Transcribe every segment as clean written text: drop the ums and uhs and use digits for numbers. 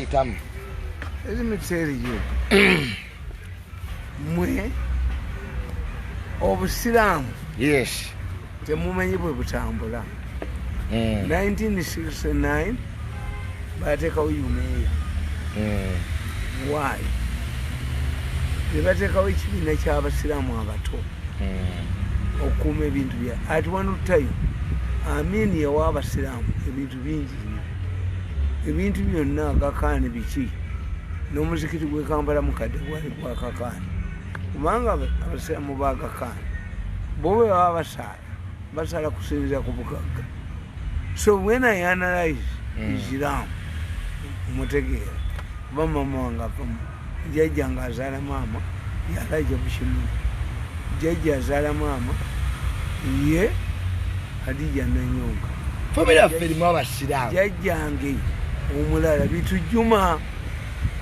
Tuyitamu. Let me tell you, mwe obusiraamu temumanyi bwe butambula. 1969 bateekawo UMEA. Why nebateekawo ekibiina ky'abasiraamu abato okukuuma ebintu bya? At one time Amin yawa abasiraamu ebintu bingi nnyo, ebintu byonna, agakaani biki, n'omuzikiti gw'e Kampala mukadde gwali gwakakaani, kubanga abasiraamu bagakaani bo bwe baba basaala, basaala kusinziira ku bugagga. So when I analyze Islam, mutegeera, kuba mama wange avamu, jjajja nga azaala maama yalaja bukimuli, jjajja azaala maama ye Hadija Nanyonga. Famire yaffe erimu abasiraamu. Jjajjange omulala Bitujjuma.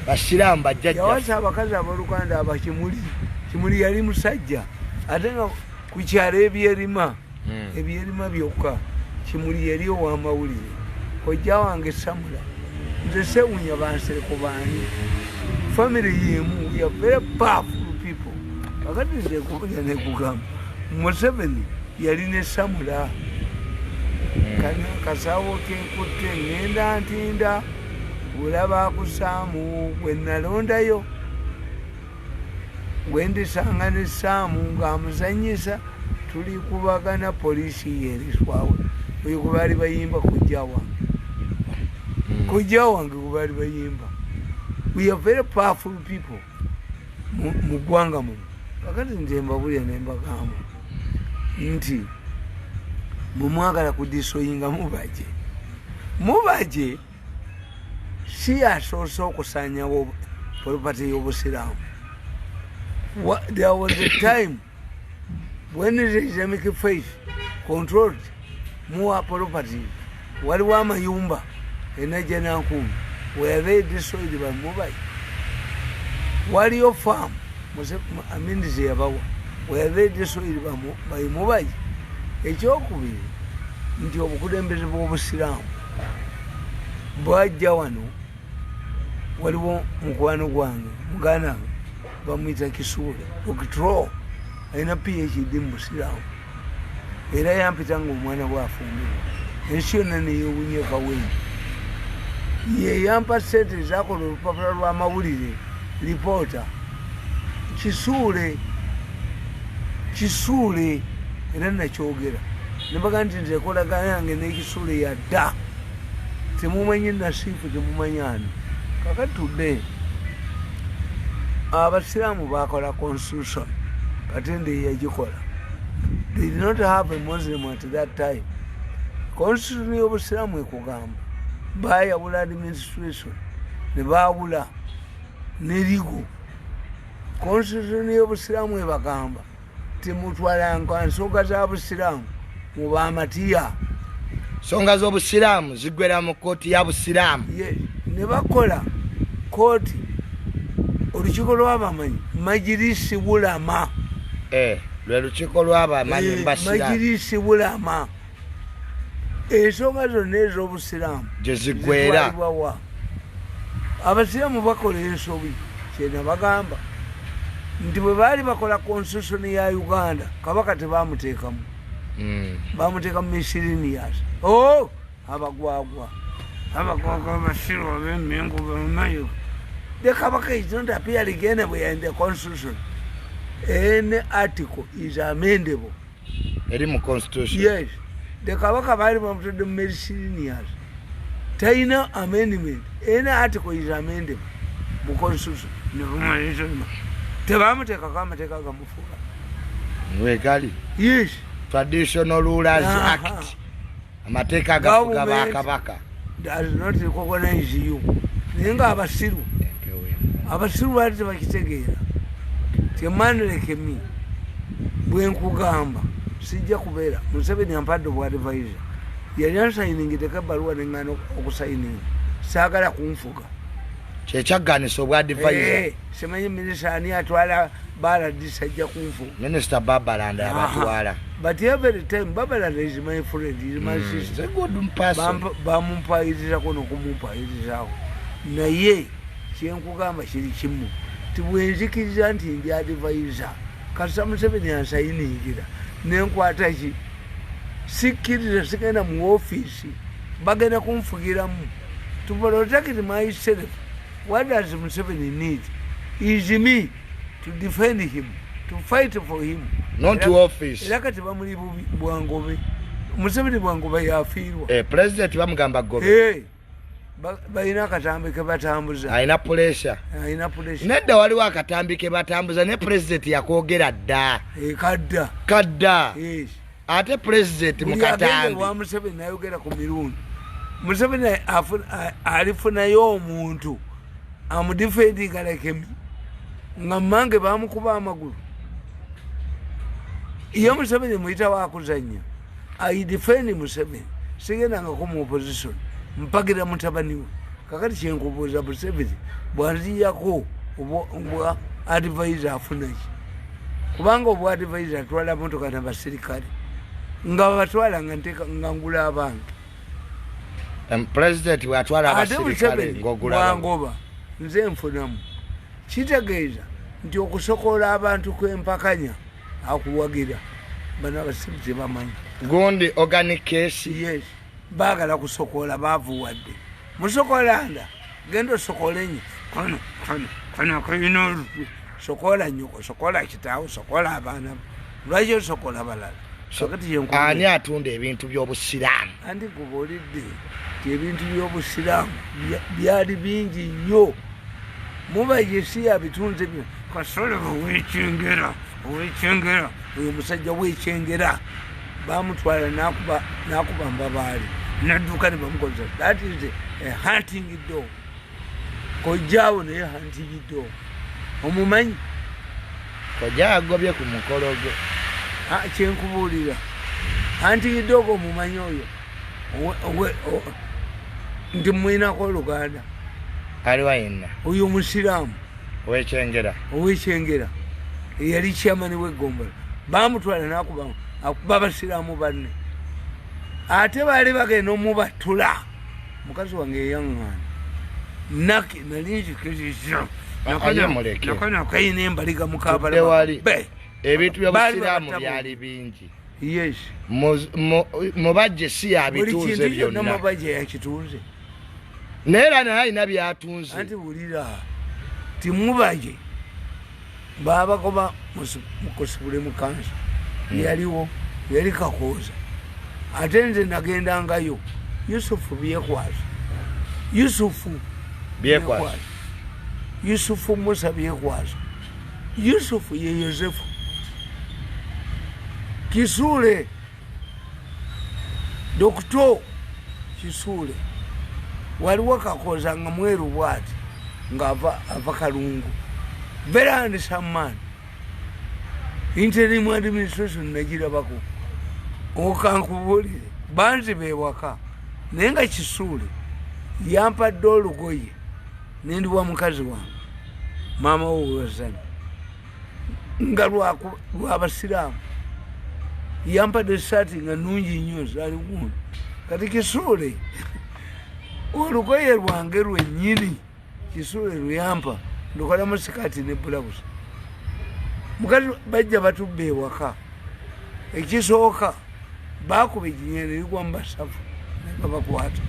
Basiraamu bajjajja. Yawasa abakazi abooluganda abakimuli. Kimuli yali musajja, ate nga ku kyalo ebyerima ebyerima byokka. Kimuli yali ow'amawulire, kojja wange Samula. Nze sewunya bansereko baani, famire yemu. We are very powerful people. Kakati nze nkubulya nekugamba, Museveni yali ne Samula. Kano akasawo kenkutte, ŋŋenda ntinda bulaba akusaamu gwe nalondayo, gwe ndisanga ne Saamu ng'amuzanyisa, tuli kubagana poliisi yeriswawe. Oyo gwe baali bayimba, kojja wange, kojja wange gwe baali bayimba. We are very powerful people mu ggwanga muno. Kakati nze mbabulya ne mbagamba nti mwe mwagala kudestroyinga Mubaje. Mubaje si asoose okusanyawo property y'obusiraamu. There was a time when the Islamic faith controlled more properties. Waliwo amayumba eNajjanankumbi, were they destroyed by Mubaje? Waliyo farm Amini zeyabawa, were they destroyed by Mubaje? Ekyokubiri nti obukulembeze bw'obusiraamu bwajja wano. Waliwo mukwano gwange, muganda bamwita Kisuule Doctor, alina PhD mu busiraamu, era yampita nga omwana bwafumbirwa ensi yonna neyewunya Kaweni. Ye yampa sente ezakola olupapula lw'amawulire Reporter. Kisuule, Kisuule, era nakyogera nembaga nti nze enkolagana yange n'Ekisuule yadda. Temumanyi Nasiifu, temumanyi ani. Kakati tudde, abasiraamu bakola constitution, Katende yagikola. They did not have a Muslim at that time. Constitution y'obusiraamu ekugamba bayawula administration ne baawula ne legal. Constitution y'obusiraamu ebagamba temutwalanga nsonga za busiraamu mubamatiya. Nsonga z'obusiraamu ziggwera mu kooti ya busiraamu. Yes. Ne bakola kooti, olukiiko lw'abamanyi, Majirisi Bulama. Eh, lwe lukiiko lw'abamanyi mu basiraamu. Majirisi Bulama, ensonga zonna ez'obusiraamu gye ziggwera. Zitwalibwa wa? Abasiraamu bakola ensobi. Kyenabagamba nti bwe baali bakola constitution ya Uganda, kabaka tebamuteekamu. Bamuteeka mu miscellaneous. Oh, abagwagwa, abagwagwa, abasiru ab'Emengo bamayo. The kabaka is not appearing anywhere in the constitution. Any article is amendable. Eri mu constitution. Yes, the kabaka baali bamutadde mu miscellaneous, talina amendment. Any article is amendable mu constitution. Tebamuteekako amateeka gamufuga. Wegali. Yes. Traditional Rulers Act, amateeka agafuga Government bakabaka. does not recognize you. Naye nga abasiru, Empewo emu. abasiru baali tebakitegeera. Temanlekemi bwe nkugamba, sijja kubeera. Museveni ampadde obwadvisor, yali ansayiningideko ebbaluwa neŋŋana okusayininga, saagala kunfuga. Kyekyagganisa obwadvisor. Eh, simanyi minisita ani atwala baladisi ajja kunfuga. Minisita Babalanda yabatwala. But every time Babalanda is my friend, is my sister. It's a good person. Bamumpayirizako nokumumpayirizaako. Naye kyenkugamba kiri kimu, tibwenzikiriza nti ndi advisor, kasita Museveni ansayiningira nenkwata ki, sikkiriza, sigenda mu ofiisi, bagenda kunfugiramu. To protect myself, what does Museveni need is me to defend him, to fight for him. Not office. Era kati bamuli bubi bwangobe, Museveni bwangobe yafiirwa. President bamugamba gobe. Balina akatambi ke batambuza. Alina pressure. Alina pressure. Nedda waliwo akatambi ke batambuza ne president yakwogera dda. Kadda. Kadda. Yes. Ate president mu katambi. Wa Museveni nayogera ku mirundi. Museveni alifunayo omuntu amudefendinga like me. Nga mange bamukuba amagulu. Ye Museveni muyita wakuzannya. I defend Museveni. Sigendangako mu opposition. Mpagira mutabani we. Kakati kyenkubuuza, Museveni bwanziyako obwa advisor afuna ki? Kubanga obwa advisor atwala motoka n'abasirikale. Nga babatwala nga nteeka nga ngula abantu. President bw'atwala abasirikale ng'ogula bwangoba nze nfunamu. Kitegeeza nti okusokola abantu kwempakanya akuwagira bano abasiru tebamanyi. Gundi organic case. Yes. Baagala kusokola baavuwadde. Musokolanda genda osokole nnyo. Kano kano kano kalina olutwe. Sokola nnyoko, sokola kitaawo, sokola abaana bo. Lwaki osokola balala? Ani atunda ebintu by'obusiraamu? Anti nkubuulidde nti ebintu by'obusiraamu byali bingi nnyo. Mubaje si yabitunze byo. Kasole ow'ekyengera, ow'ekyengera, oyo musajja w'ekyengera bamutwala n'akuba mbabaali nadduka ne bamukozesa. That is a hunting dog. Kojjaawo naye hunting dog. Omumanyi? Kojja agobye ku mukolo gwe. Kyenkubuulira. Hunting dog omumanyi oyo? Nti mwinako oluganda. Aliwa yenna. Oyo omusiraamu. Ow'ekyengera. Ow'ekyengera. Eyali chairman w'eggombolola. Bamutwala n'akuba akuba abasiraamu banne. Ate baali bagenda omubatula. Mukazi wange eyaŋŋaana. Naki nali nzikiriza. Nakana kayina embaliga mu Kampala. Ebintu by'obusiraamu byali bingi. Yes. Mubajje si yabitunze byonna. Mubajje yakitunze. Naye era naye alina by'atunze. Anti wulira timubaje babagoba mukusibule mu kansa. Yaliwo yali Kakooza. Ate nze nagendangayo. Yusufu Byekwaso. Yusufu Byekwaso. Yusufu Musa Byekwaso. Yusufu ye Yosefu. Kisule. Dokto Kisule. Waliwo Kakooza nga mweru bw'ati nga ava Kalungu. Very handsome man. Interim administration nagirabako. Okankubuulire banzi bewaka naye nga Kisule yampadde olugoye nendiwa mukazi wange maama wowazani nga lwabasiraamu yampadde esaati nga nungi nnyo zaali gundi. Kati Kisule olugoye lwange lwennyini Kisule lweyampa ndukolamu sikaati ne bulawuzi. Mukazi bajja batubba ewaka. Ekisooka bakuba ejjinja ne ligwa mu basavu ne babakwata.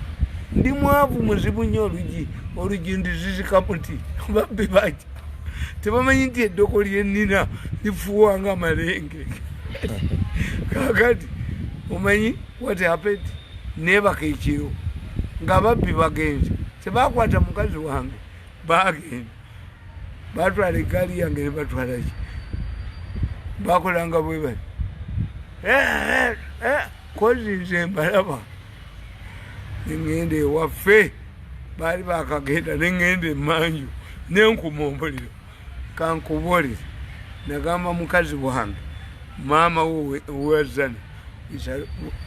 Ndi mwavu muzibu nnyo olugi ndizizikamu nti babbi bajja. Tebamanyi nti eddoko lye nnina lifuuwa nga amalenge. Kaakati omanyi what happened? Neebaka ekiro ng'ababbi bagenze. Tebakwata mukazi wange bagenda. Batwala eggaali yange ne batwala ki? Bakolanga bwe bati. Kozi nze mbalaba. Ne ŋŋenda ewaffe. Baali baakagenda ne ŋŋenda emmanju ne nkuma omuliro. Kankubuulire. Nagamba mukazi wange, maama wo owazana,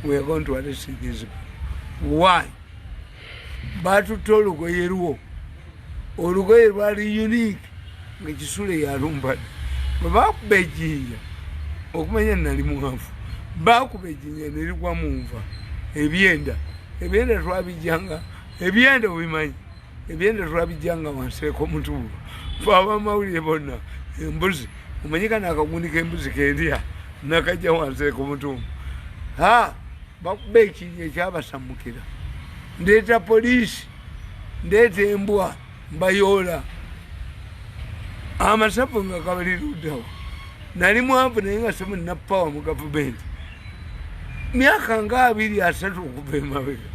we are going to arrest these people. Why? Batutte olugoye lwo. Olugoye lwali unique nga Kisule yalumbadde. Bwe baakuba ejjinja, okumanya nali mwavu, baakuba ejjinja ne ligwa mu nva. Ebyenda, ebyenda twabijjanga, ebyenda obimanyi. Ebyenda twabijjanga wanseeko mutuulo. Fe abamawulire bonna embuzi omanyika nakagundi k'embuzi kendya nakajja wanseeko mutuulo. Ha, bakuba ekinnya ekyabasammukira. Ndeeta poliisi, ndeeta embwa, mbayoola. Amasavu nga kabali luddawo. Nali mwavu naye nga semu nina power mu gavumenti. Myaka nga 2 3 okuva emabega.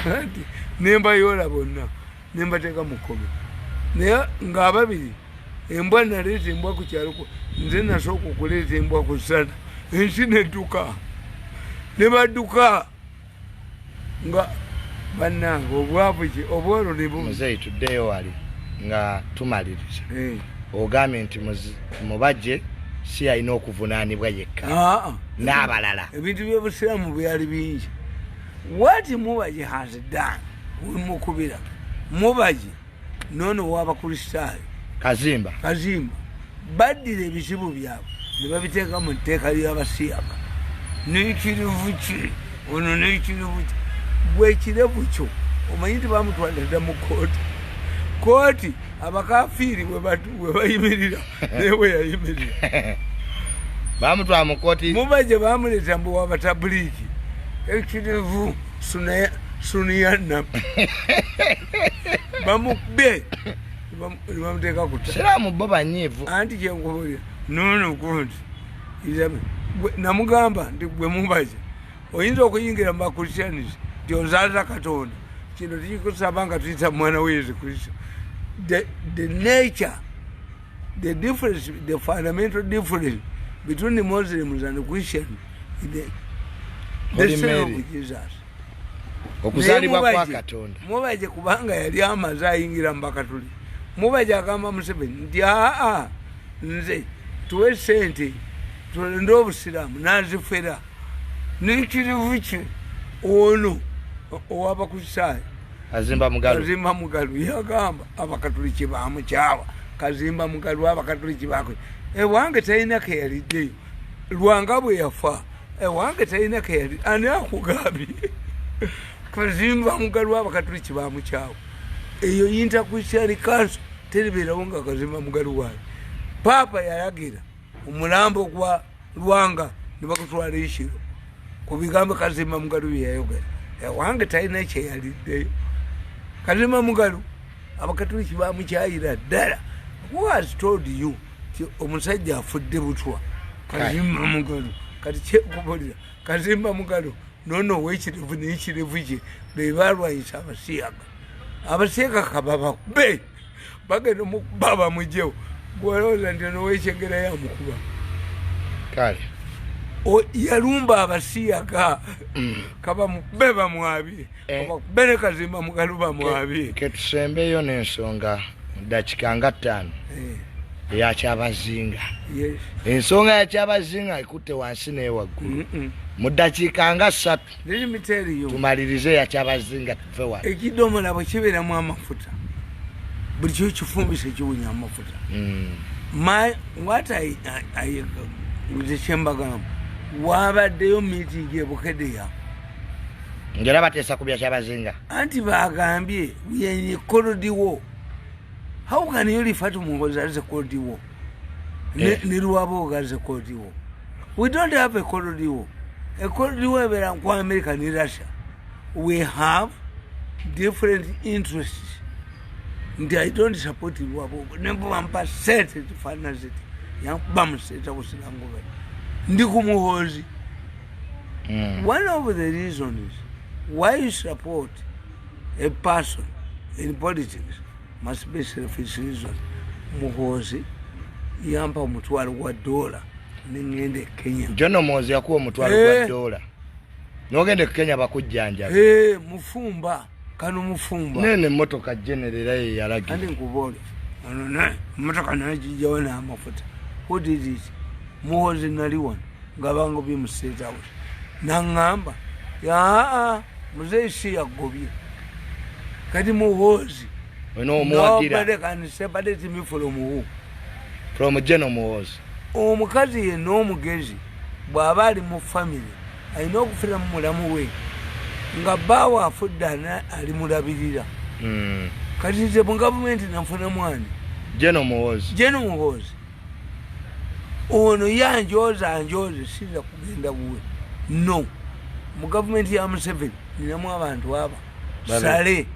Kati ne mbayoola bonna, ne mbateeka mu kkomera. Naye ng'ababiri, embwa naleeta embwa ku kyalo nze nasooka okuleeta embwa ku ssana. Ensi n'edduka. Ne badduka. Nga bannange obwavu ki, obworo ne bubi. Muzeeyi tuddeyo wali nga tumaliriza. Ogambye nti Mubajje si yalina okuvunaanibwa yekka. N'abalala. Ebintu by'obusiraamu byali bingi. What Mubajje has done, wemukubira Mubajje n'ono w'Abakristaayo. Kazimba. Kazimba. Baddira ebizibu byabwe ne babiteeka mu tteeka ly'abasiyaga. N'ekirivu ki? Ono n'ekirivu ki? Gwe ekirevu kyo omanyi nti bamutwala dda mu kkooti. Kkooti abakafiiri we bayimirira, naye we yayimirira. Bamutwala mu kkooti. Mubajje bamuleeta mbu w'abatabuliiki. Ekirevu suniya nabbi. Bamukubye ne bamuteeka ku ttaka. Siraamu bo banyiivu. Anti kye nkubuulira, n'ono gundi. Namugamba nti gwe Mubajje oyinza okuyingira mu Bakristiyani nti ozaaza Katonda. Kino tukikusaba nga tuyita mwana we Yesu Kristo. The nature, the difference, the fundamental difference between the Muslims and the Christians is the Holy son of Mary. Jesus. Okuzaalibwa Naye kwa Katonda. Mubajje kubanga yali amaze ayingira mu Bakatuliki. Mubajje agamba Museveni nti aa nze tuwe ssente tulonde obusiraamu n'azifera. N'ekirivu kye ono ow'Abakristaayo Kazimba Mugalu. Kazimba Mugalu yagamba Abakatuliki bamukyawa. Kazimba Mugalu Abakatuliki bakwe. Ewange talina ke yaliddeyo. Lwanga bwe yafa ewange talina ke yali, ani akugambye? Kazimba Mugalu Abakatuliki bamukyawa. Eyo Inter-Christian Council teribeerawo nga Kazimba Mugalu waali. Paapa yalagira omulambo gwa Lwanga ne bagutwala Ishiro ku bigambo Kazimba Mugalu bye yayogera. Ewange talina kye yaliddeyo. Kazimba Mugalu Abakatuliki bamukyayira ddala. Who has told you nti omusajja afudde butwa? Kazimba Mugalu. Kati kyekubulira Kazimba Mugalu n'ono ow'ekirevu n'ekirevu kye be balwanyisa abasiyaga. Abasiyaga kababakube bagenda omukuba bamugyewo. Gwolowooza nti ono ow'ekyengera yamukuba. Kale. Yalumba abasiyaga. Kabamukube bamwabye. Kabakube ne Kazimba Mugalu bamwabye. Ketusembeyo n'ensonga mu ddakiika nga 5. Eya Kyabazinga. Ensonga ya Kyabazinga ekutte wansi n'ewaggulu. Mu ddakiika nga 3. Let me tell you. Tumalirize ya Kyabazinga tuve wano. Ekidomola bwe kibeeramu amafuta, buli kyo kifumbise kiwunya amafuta. My, what I, nze kye mbagamba, waabaddeyo meeting e Bukedea. Ng'era bateesa ku bya Kyabazinga. Anti bagambye we are in a cold war. How can you refer to Muhoozi as a cold war? Ne Rwabogo as a cold war. We don't have a cold war. A cold war ebeera ku America ne Russia. We have different interests. Nti I don't support Rwabogo. Ne bwampa sente zifaanana ziti. Yankuba mu sente kusirango be. Ndi ku Muhoozi. One of the reasons why you support a person in politics must be selfish reason. Muhoozi yampa omutwalo gwa dola nengenda e Kenya. John Muhoozi yakuwa omutwalo gwa dola. N'ogenda e Kenya bakujjanjaba. Mufumba, kano mufumba. Nene emmotoka General era ye yalagira. Andi nkubuulira. Ono ne emmotoka n'agijjawo n'amafuta. Who did it? Muhoozi nali wano nga bangobye mu State House. N'aŋŋamba, aa, muzeeyi si yagobye. Kati Muhoozi. Olina omuwagira. Nobody can separate me from who? From General Muhoozi. Omukazi yenna omugezi bw'aba ali mu family alina okufiira mu mulamu we nga bbaawe afudde alimulabirira. Kati nze mu gavumenti nanfuna mwani General Muhoozi. General Muhoozi ono yanjoza anjoze, sirira kugenda wuwe. No, mu gavumenti ya Museveni ninamu abantu aba Saleh.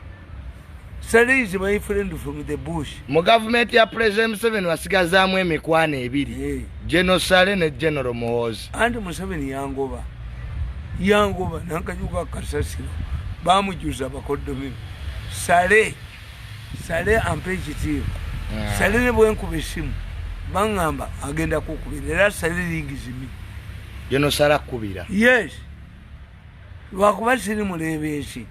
Saleh is my friend from the bush. Mu gavumenti ya President Museveni wasigazaamu emikwano ebiri, General Saleh ne General Muhoozi. Anti Museveni yangoba nankanyuka kasasiro, bamujuza bakoddomi. Saleh ampa ekitiibwa. Saleh ne bwenkuba essimu baŋŋamba agenda kukubira, era Saleh ringizimi. General Saleh akubira? Yes, lwakuba siri mulebeesi.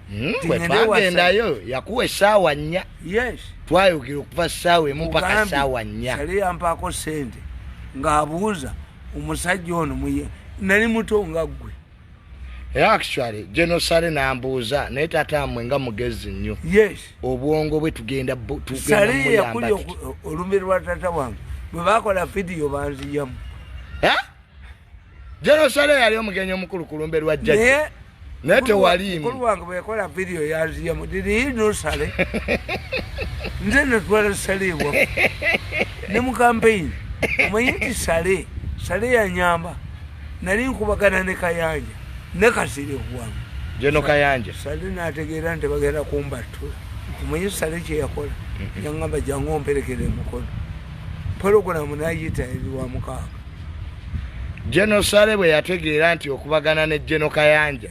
Bwe twagendayo yakuwa essaawa 4. Yes, twayogera okuva ssaawa 1 mpaka ssaawa 4. Saleh yampaako ssente ng'abuuza omusajja ono, nali muto nga ggwe. Era actually General Saleh n'ambuuza, naye taata mmwe nga mugezi nnyo. Yes, obwongo bwe tugenda Saleh yakulya olumbe lwa taata wange, bwe bakola vidiyo banziyamu. General Saleh yali omugenyi omukulu ku lumbe lwa jjajja, naye tewaliimu. Mukulu wange bwe yakola vidiyo yanziyamu. Did he know Saleh? Nze natwala Saleh waffe ne mu campaign. Omanyi nti Saleh yanyamba, nali nkubagana ne Kayanja ne Kasire wange. General Kayanja. Saleh n'ategeera nti bagenda kumbattula. Omanyi Saleh kye yakola? Yaŋŋamba jangu omperekere Mukono. Pologulamu n'ayita eri wa 6. General Saleh bwe yategeera nti okubagana ne General Kayanja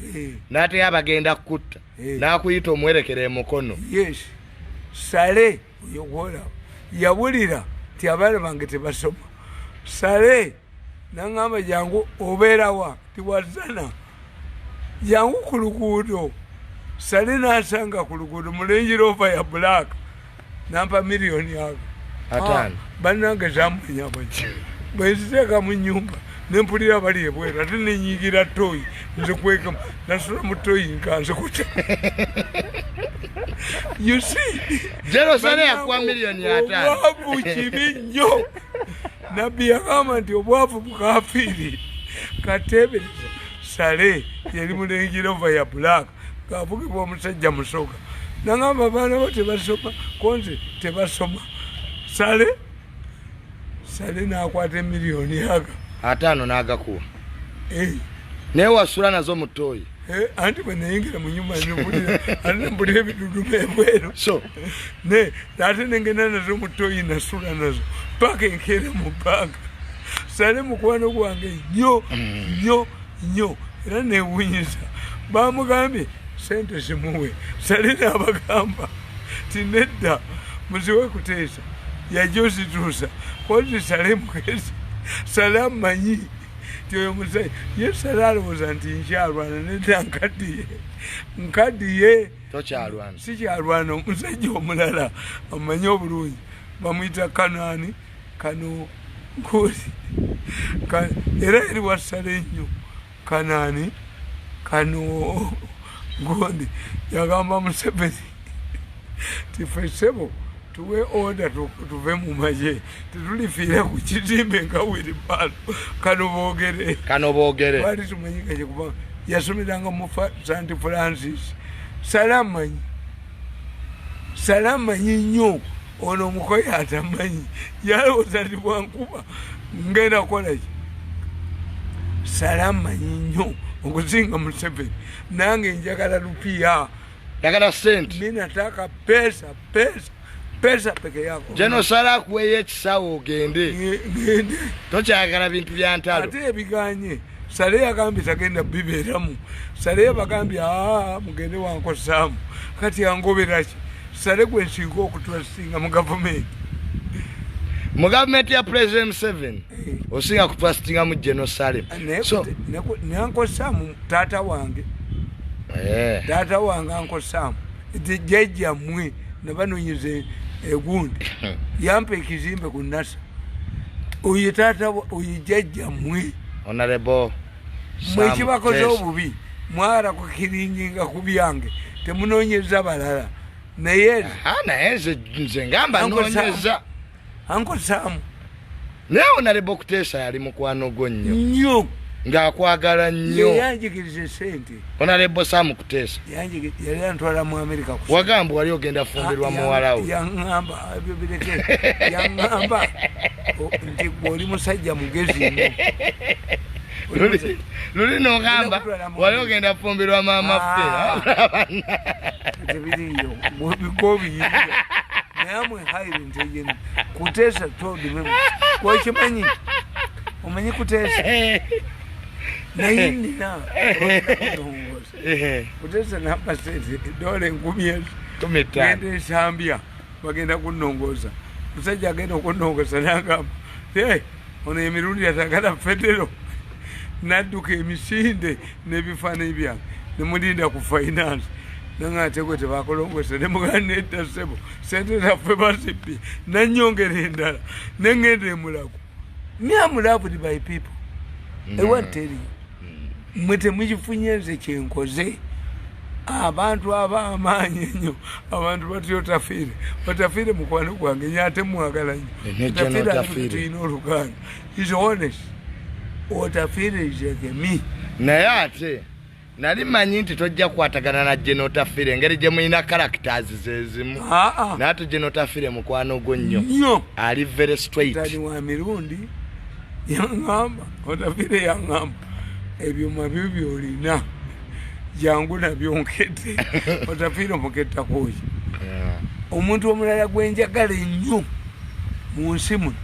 n'ate abagenda kukutta, n'akuyita omuwerekere Mukono. Yes, Saleh oyo gw'olaba yawulira nti abaana bange tebasoma. Saleh n'aŋŋamba jangu obeerawa? Tiwazana, jangu ku luguudo. Saleh n'asanga ku luguudo mu Range Rover ya black, nampa miliyoni 5. Bannange zamunyabonya, bwe nziteeka mu nnyumba nempulira bali ebweru, ate nenyigira toyi nzikwekamu, nasula mu toyi nga nzikuta. You see, General Saleh yakuwa miliyoni 5. Obwavu kibi nnyo. Nabbi yagamba nti obwavu bukafiiri. Kateebereza Saleh yali mu Range Rover ya black ng'avugibwa omusajja Musoga, nangamba abaana bo tebasoma, konze tebasoma. Saleh n'akwata emiliyoni 5 n'agakuwa. Naye wasula nazo mu ttooyi. Anti bwe nayingira mu nnyumba nempulira ebiduduma ebweru. So ate nengenda nazo mu ttooyi, nasula nazo paka enkeera mu bbanka. Saleh mukwano gwange nnyo nnyo nnyo, era neewuunyisa. Bamugambye sente zimuwe. Saleh n'abagamba ti nedda, muziwe kuteesa, yajja ozituusa. Kozi Saleh mugezi, Saleh amanyi ti oyo musajja ye. Saleh alowooza nti nkyalwana, nedda nkaddiye, nkaddiye. Tokyalwana? Sikyalwana. Omusajja omulala amanyi obulungi bamuyita Kanaani kano nkuli, era eri wa Saleh nnyo. Kanaani kano gundi yagamba Museveni ti ffe ssebo tuwe order tuve mu magye, tetulifiira ku kizimbe nga wheelbarrow. Kano boogere, kano boogere. Twali tumanyikaje kuba yasomeranga mu St Francis. Saleh amanyi, Saleh amanyi nnyo. Ono omukoyi atamanyi, yalowooza nti bwankuba ngenda kukola ki. Saleh amanyi nnyo okusinga Museveni. Nange njagala lupiya, njagala ssente, mi nataka pesa pesa pesa peke yako. General Saleh akuweeyo ekisawo ogende, ngende. Tokyagala bintu bya ntalo. Ate ebiganye Saleh yagambye tagenda bibeeramu. Saleh yabagambye mugende wankosaamu. Kati angobera ki? Saleh gwe nsinga okutwasinga mu gavumenti. Mu gavumenti ya President Museveni osinga kutwasitinga mu General Saleh. So nankosaamu taata wange. Taata wange ankosaamu jjajja mmwe nabanonyeza egundi yampa ekizimbe ku Nasa. Oyo taata oyo jjajja mmwe. Honorable mwe ekibakoze obubi mwala kukiringinga ku byange, temunoonyeza balala. Naye naye nze ngamba noonyeza Uncle Sam. Naye Honorable Kuteesa yali mukwano gwo nnyo nnyo. Ng'akwagala nnyo. Yanjigiriza esente. Honorable Sam Kuteesa. Yali antwala mu Amerika. Wagamba wali ogenda fumbirwa muwala we. Yaŋŋamba ebyo bireke. Yaŋŋamba nti gwe oli musajja mugezi nnyo. Luli n'ogamba wali ogenda fumbirwa maama ffe. Tebiriiyo gobiyinza. Naye amwe highly intelligent. Kuteesa told me. Gwekimanyi? Omanyi Kuteesa? Naye nina okulongoosa. Kuteesa namba sente dola 10,000. 15. Genda Ensambya bagenda kunnongoosa. Musajja agenda okunnongoosa n'agamba, ono emirundi atagala federo. Nadduka emisinde n'ebifaananyi byange nemulinda ku finance. Nange ate gwe tebakulongoosa ne mugamba nedda ssebo, sente zaffe bazibbye. Nannyongera endala ne ŋŋenda e Mulago. Me am loved by people. I want tell you. Mmwe temukifunye nze kyenkoze. Abantu ab'amaanyi ennyo, abantu batya Otafiire. Otafiire mukwano gwange nnyo ate mwagala nnyo. Otafiire ate tulina oluganda. Is honest. Otafiire is like me. Naye ate nali mmanyi nti tojja kukwatagana na Gen Otafiire engeri gye mulina characters ze zimu. Naye ate Gen Otafiire mukwano gwo nnyo. Nnyo. Ali very straight. Tani wa mirundi yaŋŋamba, Otafiire yaŋŋamba ebyuma byo byolina jangu nabyo nkette. Otafiire omukettako ki? Omuntu omulala gwe njagala ennyo mu nsi muno,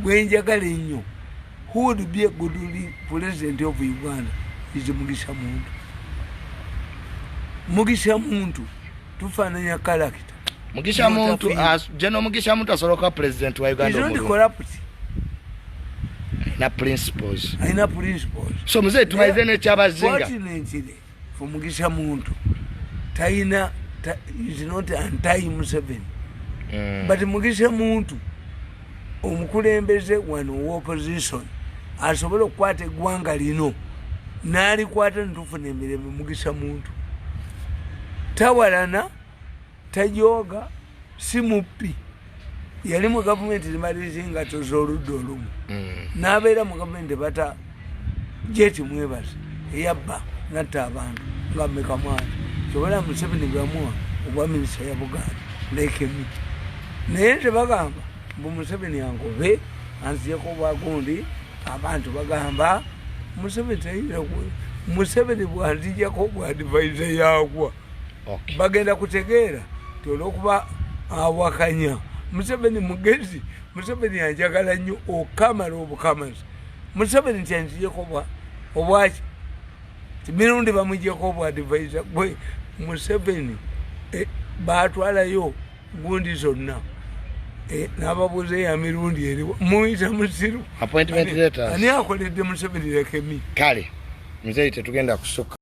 gwe njagala ennyo, who would be a good president of Uganda is Mugisha Muntu. Mugisha Muntu tufaananya character. Mugisha Muntu, General Mugisha Muntu asobola okuba president wa Uganda. Is not corrupt. Na principles. Alina principles. So muzeeyi, tumalize n'ekyabazinga. Fortunately for Mugisha Muntu, talina is not anti Museveni. But Mugisha Muntu omukulembeze wano wa opposition asobola okukwata eggwanga lino n'alikwata netufuna emirembe. Mugisha Muntu tawalana, tajooga, si mubbi. Yali mu gavumenti nemaliriza engato z'oludda olumu, n'abeera mu gavumenti bata jeti mwebaze eyabba natta abantu nga mmeka mwana kyobola. Museveni bwamuwa obwa minisita ya Buganda lekemi. Naye nze bagamba mbu Museveni angobe anziyeko obwagundi. Abantu bagamba Museveni tayinza. Museveni bwanzijako obwa advisor yagwa. Bagenda kutegeera ti olwokuba awakanya Museveni mugezi. Museveni anjagala nnyo okamala obukamazi. Museveni nti anzijeko obwaki mirundi bamugjeko obwa advisor gwe Museveni, batwalayo gundi zonna, n'ababuuza eya mirundi eriwa. Muyita musiru. Appointment letters. Ani akoledde Museveni? Lekemi. Kale muzeeyi, tetugenda kusukka.